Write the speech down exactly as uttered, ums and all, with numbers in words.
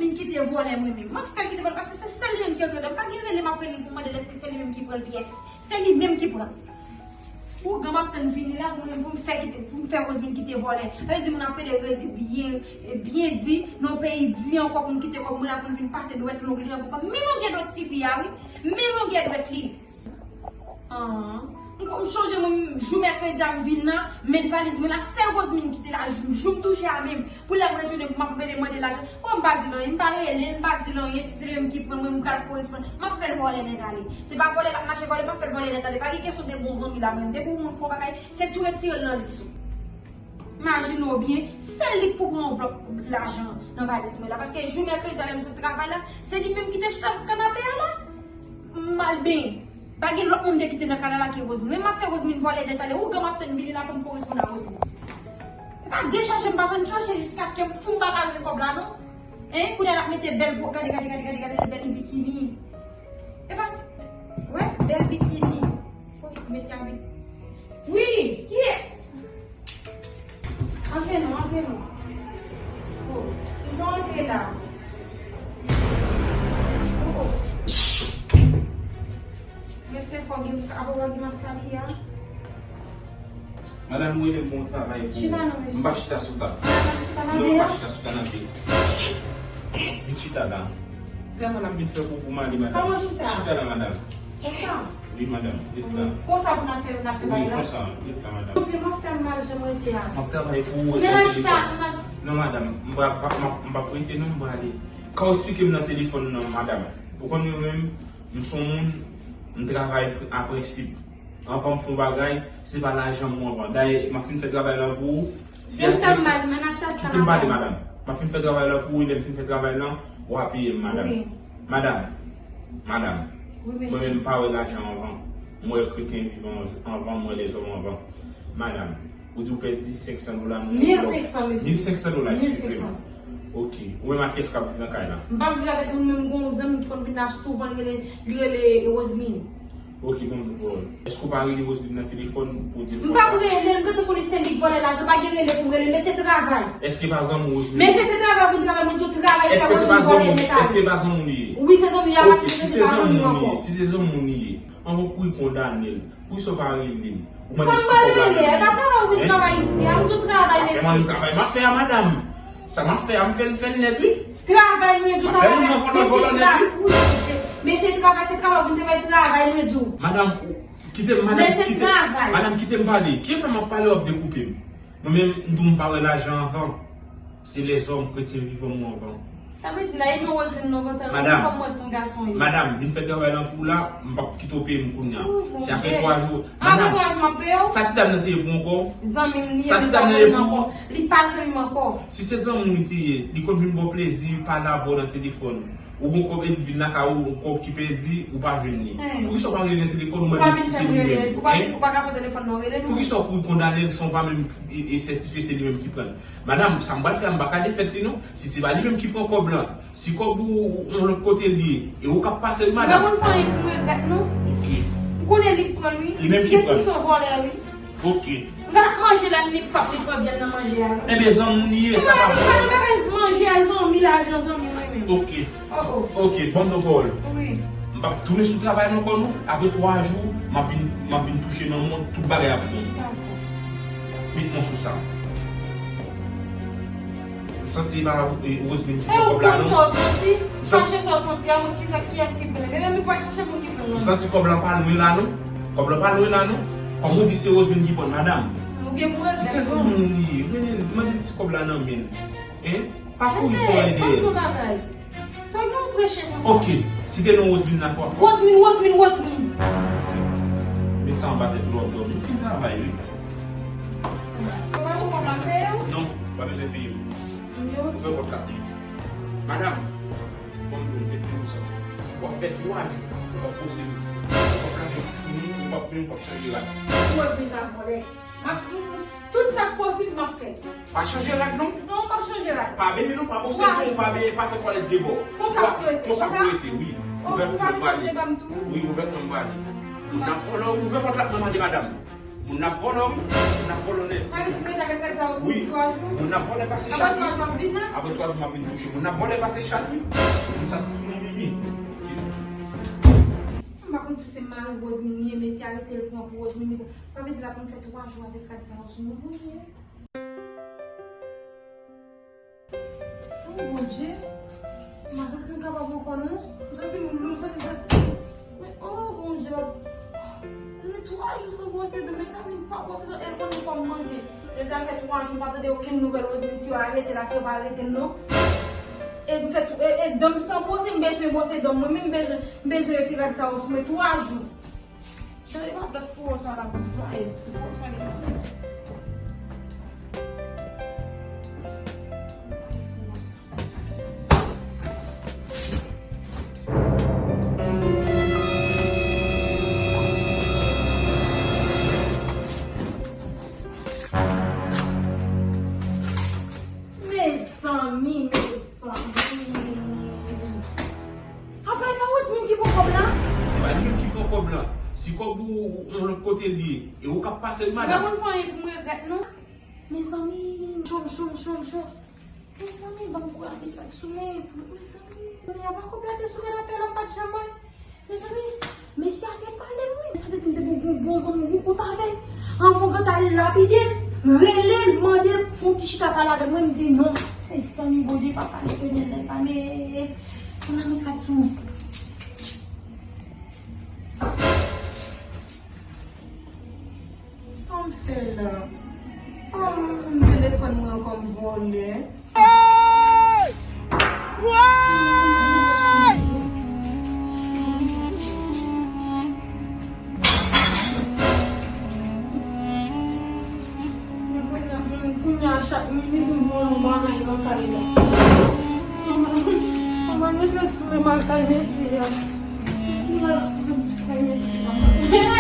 Vin kite vòlè mwen menm. M ap fè l kite vòlè paske se sèl li menm ki antre dan. M pa gen rele m ap rele l pou m mande l èske se li menm ki pran l pyès. Se li menm ki pran l. Ougan m ap tann vini la pou mwen pou m fè kite, pou m fè Roseline kite vòlè. Sa vle di moun ap pede redi byen, byen di, nan peyi di ankò pou m kite kòb mwen la pou l vin pase dwèt long li an pou mwen. Men longè dwèt tifi a wi. Men longè dwèt li. An. M, m chonje mwen, jou mèkredi a m vin nan, met valiz mwen la, sèl Roseline ki te la, jou, jou m touche a menm. Pou lè m retounen, pou m ap mande, mande lajan. Bon, m pa di l anyen, m pa rele l, m pa di l anyen, si se li menm ki pran mwen, m pral koresponn. M ap fè l vòlè nèt ale. Se pa vòlè l ap mache vòlè, m ap fè l vòlè nèt ale. Pa gen kesyon de bon zanmi la, mwen. Depi w moun fò bagay, se tou retire l nan lis ou. Imajine w byen, sèl li k pou pran anvlòp lajan nan valiz mwen la. Paske jou mèkredi a lè m sot travay la, se li menm ki te chita sou kanape a la. M al benyen. Pa gen lòt moun de ki te nan kay la ke Roseline. Men m ap fè Roseline vòlè nèt ale. Ougan m ap tann vini la pou m koresponn a Roseline. E pa dechaje m pa janm chaje jiskaske m fou m pa ka jwenn kòb la non. Hein, kounye a l ap mete bèl gwo, gade, gade, gade, gade, gade, bèl bikini. E pa, wè, bèl bikini. Wi, mesye a vin. Wi, kiyès? Antre non, antre non. Oh, toujou antre la. Oh, oh. Mesye, fò gen, abo gen maskali a. Madanm, ou rele m pou yon travay pou ou. Chita non, mesye. M pa chita sou tab. Non, m pa chita sou kanape. Vin chita la. Tèlman n ap vin fè pou pou m ale, madanm. Kòman chita? Chita la, madanm. Konsa? Wi, madanm. Ret la. Konsa pou n ap fè, n ap fè bagay la? Wi, konsa. Ret la, madanm. Anpil m ap fè mal, jan m rete a. M ap travay pou ou. Men nan chita, nan. Non, madanm. M pa, pa, m ap, m p ap rete, non, m prale. Ka w eksplike m nan telefòn nan, madanm. Ou konn mwen menm, m se yon moun, m travay a prensip. Anvan m fè yon bagay, se pa lajan m anvan. Dayè, m ap fin fè travay la pou ou. Si menm sa m mal, men nan chita, kite m pale, madanm. M ap fin fè travay la pou ou, e lè m fin fè travay la, w a peye m, madanm. Wi. Madanm, madanm, wi, mesye. Mwen menm m pa wè lajan anvan. M wè kretyen vivan anvan, m wè lèzòm anvan. Madanm, ou di ou pèdi senk san dola nan yon vlòg. Mil senk san, mesye. Mil senk san dola, eskize m. Mil senk san. Ok. Ou menm ak kiyès k ap viv nan kay la? M p ap viv avèk moun, men m gon yon zanmi ki konn vin la souvan, li rele, li rele Roseline. Ok, bon, bon. Èske ou pa rele Roseline nan telefòn pou di l... M p ap rele l, m gentan konnen se li k vòlè lajan, pa gen rele pou m rele l, men se travay. Èske pa zanmi w Roseline? Men se, se travay pou m travay, mwen di w travay, èske se pa zanmi w, èske pa zanmi w li ye? Wi, se zanmi w, ok, si se zanmi w li ye, si se zanmi w li ye, anvan w kouri kondane l, poukisa w pa rele l? Ou mande l ti kòb la nan men l. Fò m rele, e pa travay ou vin travay isi a, m di w travay, mesye. Se mwen menm travay m ap fè a, madanm. Sa m ap fè a, m fè l, fè l nèt, wi. Travay, mwen di w, sa pa travay. Men se travay, se travay, vin te bay travay, mwen di w. Madanm, kite m, madanm, kite m. Men se travay. Madanm, kite m pale. Ki fè m ap pale, w ap dekoupe m? Mwen menm, m di w m pa wè lajan anvan. Se lèzòm, kretyen vivan m wè anvan. Sa vle di la, e non Roseline non gentan, kòm mwen se yon gason ye. Madanm, vin fè travay lan pou w la, m p ap kite w peye m kounye a. Se apre twa jou. Apre twa jou m ap peye w? Sa ti dam nan te ye pou w ankò? Zanmi m li ye, men pa zanmi m ankò. Li pa zanmi m ankò. Si se zanmi w li te ye, li konn vin ba w plezi, pale avè w nan telefòn. Ou gon kòb epi vin lakay ou, yon kòb ki pèdi, ou pa jwenn li. Poukisa w pa rele nan telefòn, ou mande si se li menm? Ou pa ka pran telefòn nan, rele nou. Poukisa w kouri kondane l san w pa menm e, e sètifye se li menm ki pran l? Madanm, sa m pral fè a, m pa ka defèt li non. Si se pa li menm ki pran kòb lan, si kòb ou, ou, yon lòt kote l ye, e ou k ap pase l, madanm. Ou pa konn fè anyen pou mwen regrèt non. Ok. M konnen li k pran l wi. Li menm ki pran l. Li sanvòlè wi. Ok. M pa t ap manje la, ni pap, ni pran vyann nan manje a non. Ebyen, zanmi w li ye, sa pa bon. Mwen pa nan bagay manje a, zanmi, lajan, zanmi, mwen menm. Ok. Oh, oh. Ok, bon, nou vòl. Wi. M p ap tounen sou travay la ankò non. Apre twa jou, m ap vin, m ap vin touche nan mwen, tout bagay ap bon. Dakò. Met mwen sou sa. M santi e pa, e, Roseline ki pran kòb la non. Ou konn sa w santi? Chache sa w santi a, mwen kisa, kiyès ki pran l. Men menm li pral chache moun ki pran l. M santi kòb lan pa lwen la non. Kòb lan pa lwen la non. Kòm ou di se Roseline ki pran l, madanm. Ou gen pou regrèt. Si se zanmi w li ye, rele l, mande l ti kòb la nan men l. Hein? Pa kouri fè anyen dèyè l. Mesye, ban m yon bagay. Sa w gen w preche konsa? Ok, site non Roseline nan twa fwa. Roseline, Roseline, Roseline. Met sa anba tèt ou, w ap dòmi. Ou fin travay wi. Ou pa gen kòb la peye w? Non, ou pa bezwen peye m. Ouvè pòt la pou mwen. Madanm, bon, m te di w sa. W ap fè twa jou, ou p ap pwose bouch ou. Ou p ap lave chouchou moun, ou p ap, ou p ap chanje rad. Ou wè vin la vòlè. M ap, tout sa k posib, m ap fè. Pa chanje rad non. Non, m p ap chanje rad. Pa benyen non, pa pwose non, pa benyen, pa fè twalèt debò. Konsa pou rete. Konsa pou rete, wi. Ouvè pòt la, m prale. Wi, ouvè pòt la, m prale. N ap vòlè, ouvè pòt la, m mande madanm. Moun ap vòlò, wi. Moun ap vòlò nèt. Sa vle di m rete avèk rad sa yo sou mwen pou twa jou? Moun ap vòlò pase chak jou. Apre twa jou m ap vin la? Apre twa jou m ap vin touche. Moun ap vòlò pase chak jou. Moun sa tou mimi. M pa konn si se mari Rosemini ye, mesye arete l pran pou Rosemini. Sa vle di l ap vin fè twa jou avèk rad sa yo sou mwen. Bonjou. Oh, Bondye, m pa santi m kapab ankò non. M santi m lou, m santi m... Men, oh, Bondye, m ap... Men twa jou san bwose dan, men sa vin pa bwose dan, e l konnen kò m manje. Jodi a fè twa jou m pa tande okenn nouvèl Rosemini, si yo arete l, si yo pa arete l non. E m fè tou, e, e dan m san bwose, m bezwen bwose dan m, mwen menm m bezwen, m bezwen retire rad sa yo sou mwen twa jou. Tande pa dat pou sa la pou mwen. Mezanmi, mezanmi. Apa e pa Rosemini ki pran kòb la? Si se pa li menm ki pran kòb la, si kòb ou yon lòt kote li ye, e ou k ap pase l, madanm. Ou pa konn fè anyen pou m regrèt non. Mezanmi, m cho, m cho, m cho, m cho. Mezanmi, ban m kouraj, li fèk sou men. Mezanmi, men apa kòb la te sou kanapè la, m pa t janm wè l. Mezanmi, mesye a te pale m wi. Sa te di m te gen yon bon zanmi m kout avè l. Anvan w gade al lapide l, rele l, mande l pou fè yon ti chita pale avè l. Mwen m di non. Mezanmi, Bondye papa Letènèl lèzame. Ann al met rad sou mwen. Sa m fè la? Ah, m telefòn mwen ankò m vòlè. Woy! Woy! Kounye a, chak minit m vòlè yon bagay nan kay la. Manman, manman, met rad sou mwen, m al kay mesye a. M al kay mesye a.